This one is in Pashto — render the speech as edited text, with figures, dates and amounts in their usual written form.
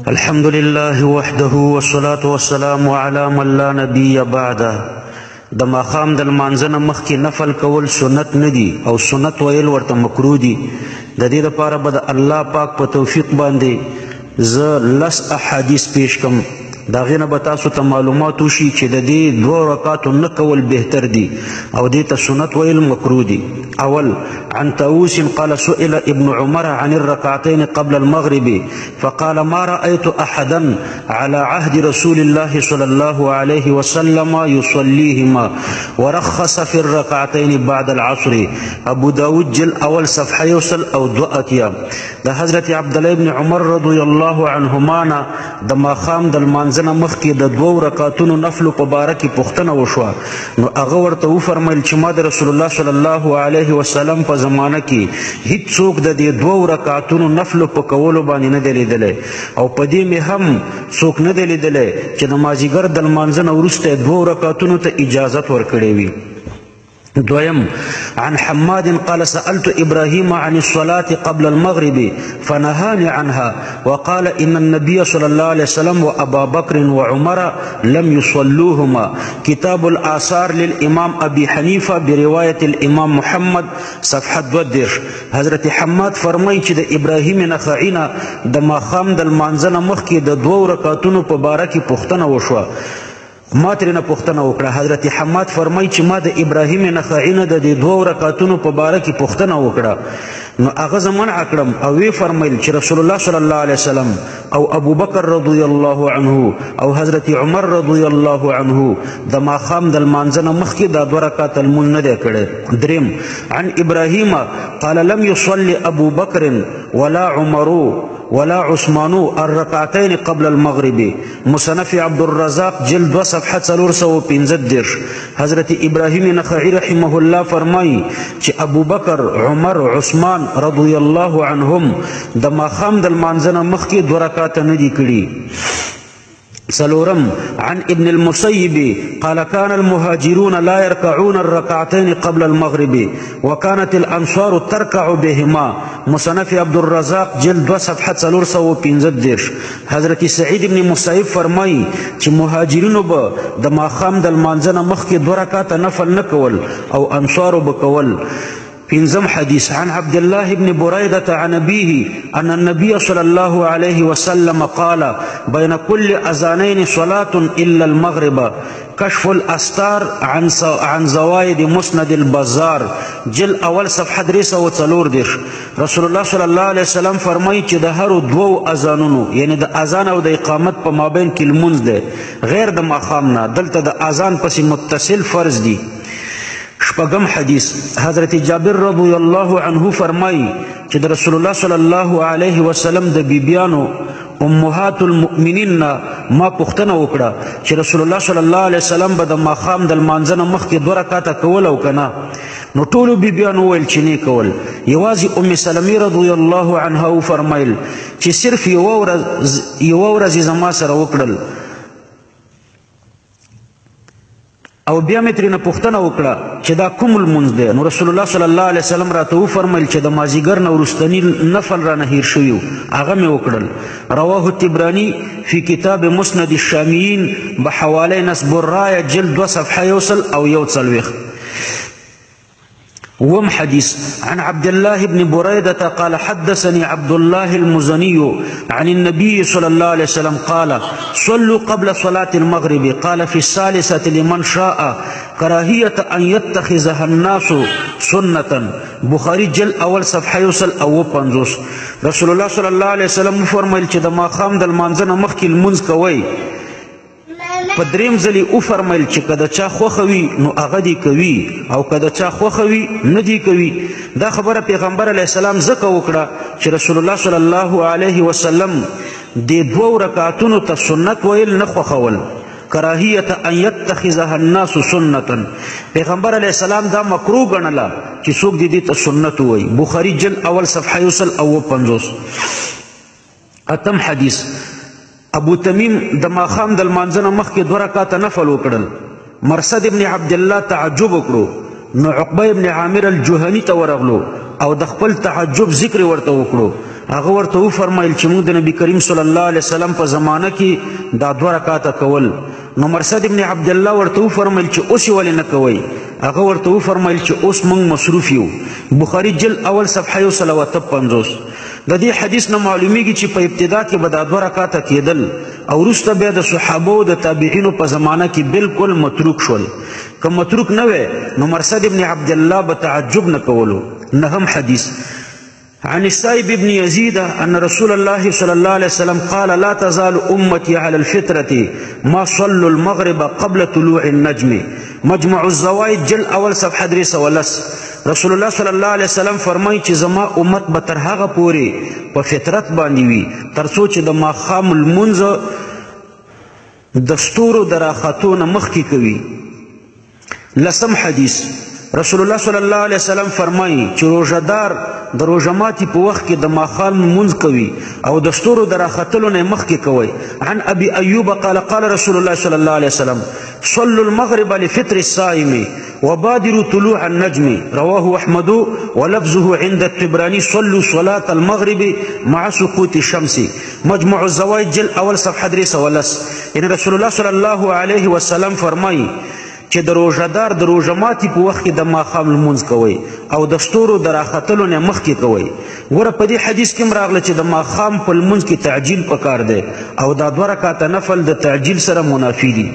الحمد لله وحده والصلاة والسلام على من لا نبي بعده. د ماښام د لمانځه نه مخکې نفل کول سنت نه دي او سنت ویل ورته مکروه دي. د دې لپاره به د الله پاک په توفیق باندې زه لس احادیث پیش کم. د هغې نه به تاسو ته معلومات وشي چې د دې دوو رکعاتو نه کول بهتر دي او دې ته سنت ویل مکروه دي. اول، عن طاووس قال سئل ابن عمر عن الركعتين قبل المغرب فقال ما رأيت أحدا على عهد رسول الله صلى الله عليه وسلم يصليهما ورخص في الركعتين بعد العصر. ابو داود جل اول صفحه يوصل او دو اتیا. د حضرت عبد الله ابن عمر رضی الله عنهما نه د ماښام د لمانځه نه مخکې د دوو رکعتونو نفلو په باره کې پوښتنه وشوه، نو هغه ورته وفرمیل چې ما د رسول الله صلی الله علیه وسلم په زمانه کې هیڅوک د دې دوو رکعتونو نفلو په کولو باندې نه دی لیدلی او په دې مې هم څوک نه دی لیدلی چې د مازیګر د لمانځه نه وروسته یې دوو رکعتونو ته اجازت ورکړی وي. دویم، عن حماد قال سألت إبراهيم عن الصلاة قبل المغرب فنهاني عنها وقال إن النبي صلى الله عليه وسلم وأبا بكر وعمر لم يصلوهما. كتاب الآثار للإمام أبي حنيفة برواية الإمام محمد صفحة 32. حضرت حماد فرمایي چې د ابراهیم نخعي نه د ماښام د لمانځه نه مخکې د دوو رکعتونو په باره کې پوښتنه وشوه. ما ترېنه پوښتنه وکړه. حضرت حماد فرمایي چې ما د ابراهیم نخعي نه د دې دوو رکعتونو په باره کې پوښتنه وکړه، نو هغه زه منع کړم او ویې فرمیل چې رسول الله صلی الله علیه وسلم او ابو بکر رضی الله عنه او حضرت عمر رضی الله عنه د ماښام د لمانځه نه مخکې دا دوه رکعته لمونځ نه دی کړی. دریم، عن ابراهیم قال لم يصلي ابو بکر ولا عمر ولا عثمان الركعتين قبل المغرب. مصنف عبد الرزاق جلد 2 صفحه 435. حضرت ابراهیم نخعی رحمه الله فرمایي چې ابو بکر، عمر، عثمان رضی الله عنهم د ماښام د لمانځه نه مخکې دوه رکعته نه دي کړي. څلورم، عن ابن المسيب قال كان المهاجرون لا يركعون الركعتين قبل المغرب وكانت الأنصار تركع بهما. مصنف عبد الرزاق جلد 2 صفحه 435. حضرت سعید ابن مسیب فرمایي چې مهاجرینو به د ماښام د لمانځه نه مخکې دوه رکعته نفل نه کول او انصارو به کول. پنځم حدیث، عن عبد الله بن بريدة عن أبيه أن النبي صلى الله عليه وسلم قال بين كل أذانين صلاة إلا المغرب. كشف الأستار عن زوايد مسند البزار جل اول صفحه 334. رسول الله صلی الله علیه وسلم فرمایي چې د هرو دوو اذانونو، یعنی د اذان او د اقامت په مابین کې لمونځ دی غیر د ماښام نه، دلته د اذان پسې متصل فرض دی. شپږم حدیث، حضرت جابر رضی الله عنه فرمایي چې د رسول الله صلی الله علیه وسلم د بیبیانو امهات المؤمنین نه ما پوښتنه وکړه چې رسول الله صلی الله علیه وسلم به د ماښام د لمانځه نه مخکې دوه رکعته کول او که نه؟ نو ټولو بیبیانو وویل چې نه کول. یوازې ام سلمې رضی الله عنها وفرمیل چې صرف یوه ورځ یې زما سره وکړل. او بیا مې ترېنه پوښتنه وکړه چې دا کوم لمونځ دی؟ نو رسول الله صلی الله علیه وسلم راته وفرمیل چې د مازیګر نه وروستني نفل رانه هېر شوي وو، هغه مې وکړل. رواه الطبراني في کتاب مسند الشامیین بحواله نصب الرايه جلد 2 صفحه 140. وم حديث، عن عبد الله بن بريدة قال حدثني عبد الله المزني عن النبي صلى الله عليه وسلم قال صلوا قبل صلاة المغرب قال في الثالثة لمن شاء كراهية أن يتخذها الناس سنة. بخاري جل اول صفحه 150. رسول الله صلى الله عليه وسلم فرمایل چې د ماښام د لمانځه نه مخکې لمونځ کوئ. په دریم ځل یې وفرمیل چې که د چا خوښه وي نو هغه دې کوي او که د چا خوښه وي نه دې کوي. دا خبره پیغمبر علیه السلام ځکه وکړه چې رسول الله صلی الله علیه وسلم دې دوو رکعتونو ته سنت ویل نه خوښول، کراهیت ان یتخذها الناس سنتا. پیغمبر علیه السلام دا مکروه ګڼله چې څوک دې دې ته سنت ووایي. بخاري جلد اول صفحه 150. اتم حدیث، ابو تمیم د ماښام د لمانځه نه مخکې دوه رکعته نفل وکړل. مرصد ابن عبد الله تعجب وکړو، نو عقبه ابن عامر الجهني ته ورغلو او د خپل تعجب ذکر ورته وکړو. هغه ورته وفرمایل چې موږ د نبی کریم صلی الله علیه وسلم په زمانه کې دا دوه رکعاته کول. نو مرصد ابن عبد الله ورته وفرمایل چې اوس یې ولې نه کوئ؟ هغه ورته وفرمایل چې اوس موږ مصروف یو. بخاري جلد اول صفحه 150. د دې حدیث نه معلومیږي چې په ابتدا کې به دا دوه رکعاته کېدل او وروسته بیا د صحابو د تابعینو په زمانه کې بالکل متروک شول. که متروک نه وی نو مرصد ابن عبد الله به تعجب نه کولو. نهم حدیث، عن السائب بن يزيد أن رسول الله صلى الله عليه وسلم قال لا تزال أمتي على الفطرة ما صلوا المغرب قبل طلوع النجم. مجمع الزوائد جل اول صفحه 310. رسول الله صلی الله علیه وسلم فرمایي چې زما امت به تر هغه پورې په فطرت باندې وي تر څو چې د ماښام لمونځ د ستورو د راختو نه مخکې کوي. لسم حدیث، رسول الله صلی الله علیه وسلم فرمایي چې روژهدار د روژه ماتي په وخت کې د ماښام لمونځ کوي او د ستورو د راختلو نه مخکې کوي. عن ابي ایوب قال قال رسول الله صلی الله علیه وسلم صلوا المغرب لفطر الصائم وبادروا طلوع النجم. رواه احمد ولفظه عند الطبراني صلوا صلاة المغرب مع سقوط الشمس. مجمع الزوائد جل اول صفحه 310. یعنی رسول الله صلی الله علیه وسلم فرمایي چې د روژهدار د روژه ماتي په وخت کې د ماښام لمونځ کوئ او د ستورو د راختلو نه مخکې کوئ. ګوره په دې حدیث کې هم راغله چې د ماښام په لمونځ کې تعجیل پکار دی او دا دوه رکعته نفل د تعجیل سره منافي دي.